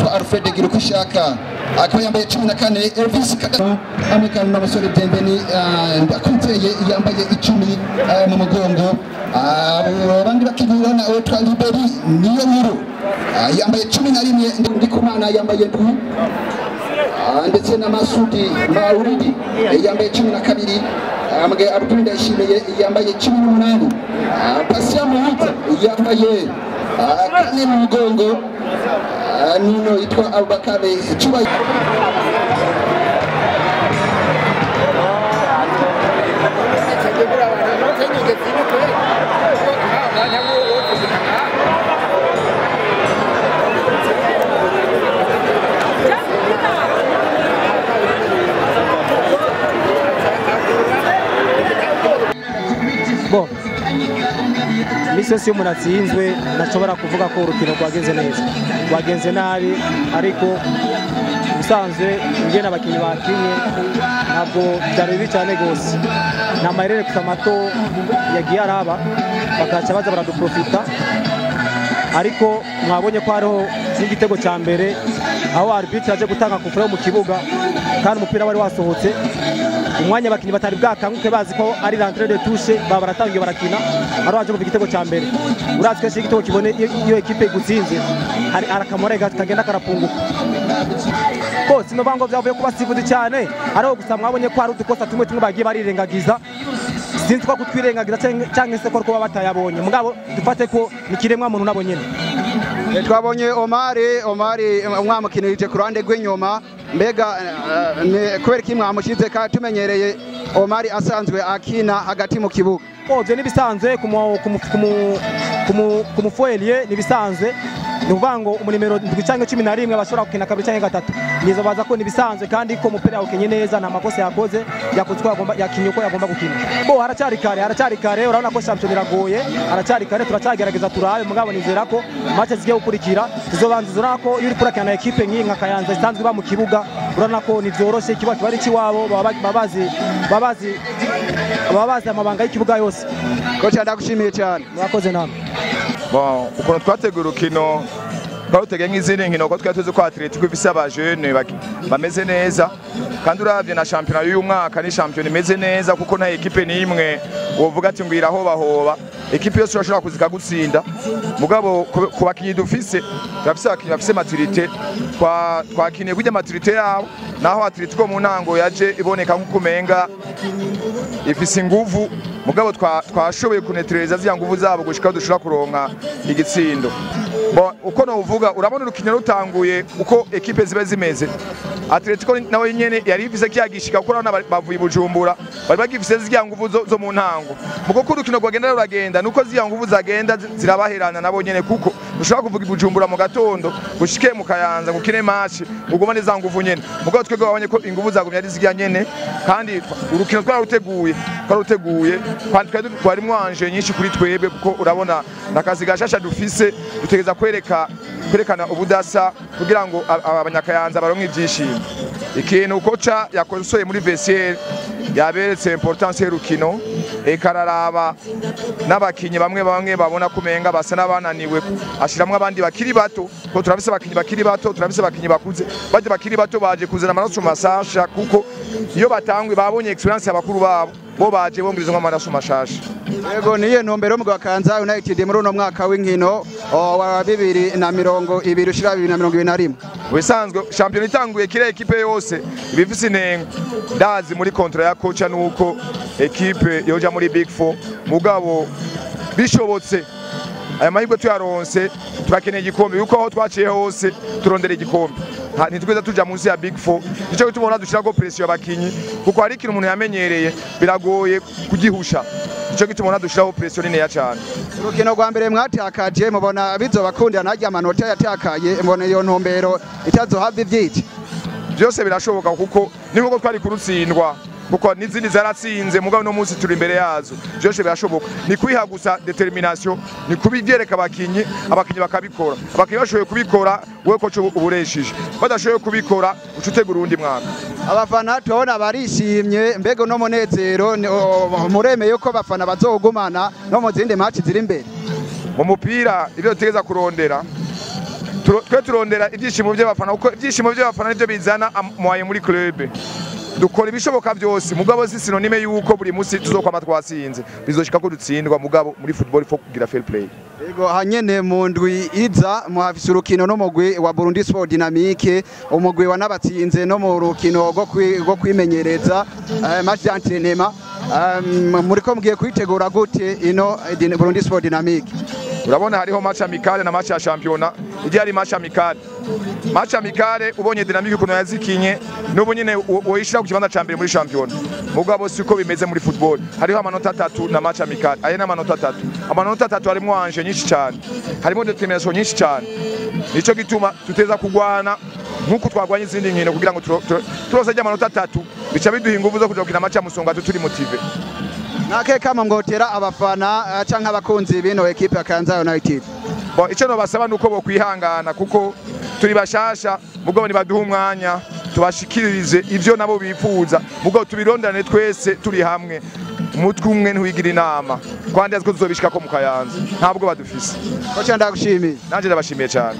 Yitwa Alfred Girukushaka akaba yambaye 14 Elvis Kagame hamwe kandi n'abasore Bienvenu Ndakwizeye yambaye 10 mu mugongo. Abandi bakinyi na witwa Liberi niyo nkuru yambaye 11, Ndikumana yambaye 7 ndetse na Masudi Mauridi yambaye 12, amwe Abdul Ndayishimiye yambaye 18, Pasia Muhita yambaye 4 mu mugongo, Nino yitwa Abubakar Cyubahiro. Bon, misi yose iyo umuntu atsinzwe ntashobora kuvuga ko urukino rwagenze neza, rwagenze nabi, ariko ubusanzwe ingene abakinyi bakinye ntabwo byari bibi cyane gose. Ni amayerere gusa mato yagiye araba bakaca baza baraduprofita, ariko mwabonye ko hariho n'igitego cya mbere aho arbitre yaje gutanga coup franc mu kibuga kandi umupira wari wasohotse. Umwanya abakinyi batari bwakanguke bazi ko ari rentrée de touche, baba baratangiye barakina, ari waje kuva igitego cya mbere. Urazi kenshi igitego kibone iyo ekipe igutsinze hari arakamore kagenda karapunguka. Bose no bango byavuye kuba sifuzi cyane, ariho gusa mwabonye ko hari udukosa tumwe tumwe bagiye barirengagiza, sinzi ko kutwirengagiza cyangwa se ko kuba batayabonye, mugabo dufate ko ni kiremwa muntu nabo nyene. Twabonye Omari mwamukinirije ku ruhande rw'inyuma, mbega kubera iki mwamushize ka tumenyereye Omari asanzwe akina hagati mu kibuga? Ivyo nibisanzwe ku mufoyelier nibisanzwe, ni ukuvuga ngo umunimero 7 canke 11 bashobora gukina 2 canke 3, nizo baza ko nibisanzwe kandi ko umupira yawukinye neza, nta makosa yakoze, yakoze uko yagomba, yakinye uko yagomba gukina. Bo haracyari kare, haracyari kare, urabona ko shampiyona iragoye, haracyari kare, turacyagerageza turabe, mugabo nizera ko match zigiye gukurikira tuzobanza. Urabona ko iyo uri kurakina na ekipe nk'iyi nka Kayanza isanzwe iba mu kibuga, urabona ko ntivyoroshe, ikibuga kiba ari ikiwabo, baba bazi amabanga y'ikibuga yose. Kocha, ndagushimiye cyane. Murakoze namwe. Bon, ukuntu twateguye urukino twarutegeye nk'izindi nkino, kuko twari tuzi ko Atletico ifise abajene bameze neza, kandi uravye na shampiyona y'uyu mwaka ni shampiyona imeze neza, kuko nta ekipe n'imwe wovuga ati ngo irahobahoba, ekipe yose urashobora kuza ikagutsinda. Mugabo ku bakinyi dufise, turafise abakinyi bafise maturité, twakiniye kurya maturité yabo, naho Atletico mu ntango yaje iboneka nk'uko umenga ifise inguvu, mugabo twashoboye kunetreza ziriya nguvu zabo gushika aho dushobora kuronka igitsindo. Bon, uko novuga, urabona urukino rutanguye uko ekipe ziba zimeze, Atletico nawe nyene yari ifise kiyagishika, kuko urabona bavuye i Bujumbura bari bagifise ziriya nguvu zo mu ntango, mugo ko urukino rwagenda ruragenda nuko ziriya nguvu zagenda zirabaherana nabo nyene, kuko ushobora kuvuga i Bujumbura mu gatondo gushike mu Kayanza ngo ukine match ugumane za nguvu nyene, mugabo twebwe babonye ko inguvu zagumye ari ziriya nyene, kandi urukino twararuteguye, kandi twarimwo enjeu nyinshi kuri twebwe, kuko urabona nakazi gashasha dufise, dutegereza kwerekana ubudasa kugira ngo abanyakayanza baronke ibyishimo. Ikintu koca yakosoye muri vestiaire, yaberetse importance y'urukino, eka araraba n'abakinyi bamwe bamwe babona kumenga basa n'abananiwe, ashiramwo abandi bakiri bato, ko turafise abakinyi bakiri bato, turafise abakinyi bakuze, baje bakiri bato baje kuzana amaraso mashasha, kuko iyo batangwe babonye experience y'abakuru babo, bo baje bongerezwa amaraso mashasha. Yego, niye ntumbero y'umugwi wa Kayanza United muri uno mwaka w'inkino wa 2020 ushira 2021? Ubisanzwe shampiyona itanguye kire ekipe yose ibifise intego, ndazi muri contrat ya kocha nuko ekipe yoja muri Big Four, mugabo bishobotse aya mahirwe tuyaronse turakeneye igikombe, yuko aho twaciye hose turondera igikombe, ntitwiza tuja munsi ya Big Four. Nico gituma ubona dushirako pression abakinyi, kuko hari ikintu umuntu yamenyereye biragoye kugihusha, nico gituma ubona dushiraho pression niniya cane. Urukino rwa mbere mwatakaje, mubona bizobakundira ntarya amanota yatakaye, mbona iyo ntumbero itazohava ivyica? Byose birashoboka, kuko ni nkuko twari kurutsindwa, kuko n'izindi zaratsinze, mugabo no munsi turi imbere yazo, byose birashoboka, ni kwiha gusa détermination, ni kubibyereka abakinyi, abakinyi bakabikora. Abakinyi bashoboye kubikora, wewe kocha ubureshije, badashoboye kubikora uca utegura uwundi mwaka. Abafana tubona barishimye, mbega uno munezero muremeye ko abafana bazogumana no mu zindi match ziri imbere? Mu mupira ibyo dutegereza kurondera Twe turondera ibyishimo by'abafana, kuko ibyishimo by'abafana nivyo bizana moyen muri club. Dukora ibishoboka byose, mugabo si synonyme yuko buri munsi tuzokwama twatsinze. Bizoshika ko dutsindwa, mugabo muri football faut kugira fair play. Yego, hanyene mu ndwi iza muhafise urukino n'umugwi wa Burundi Sport Dynamique, umugwi wanabatsinze no mu rukino rwo kwimenyereza, match d'entraînement. Muriko mugiye kwitegura gute ino Burundi Sport Dynamique? Urabona hariho match amicale na match ya championnat. Igihe ari match amicale, match amicale ubonye Dynamique ukuntu yazikinye, n'ubu nyine woyishira ku kibanza ca mbere muri championnat, mugabo siko bimeze muri football. Hariho amanota 3 na match amicale, aya ni amanota 3. Amanota 3 harimo enjeu nyinshi cyane, harimo détermination nyinshi cyane. Nico gituma tuteza kugwana nkuko twagwanye izindi nkino kugira ngo turose ajya amanota 3, bica biduha inguvu zo kuja gukina match ya Musonga turi motivé. Nake kama mwotera abafana canke abakunzi bino ekipe ya Kayanza United? Bon, icyo nobasaba nuko bokwihangana kuko turi bashasha, mugabo nibaduha umwanya tubashikirize ivyo nabo bifuza, mugabo tubironderane twese turi hamwe. Umutwe umwe ntiwigira inama, kandi azi ko tuzobishikako mu Kayanza, ntabwo badufise. Kocha, ndagushimiye. Nanje ndabashimiye cyane.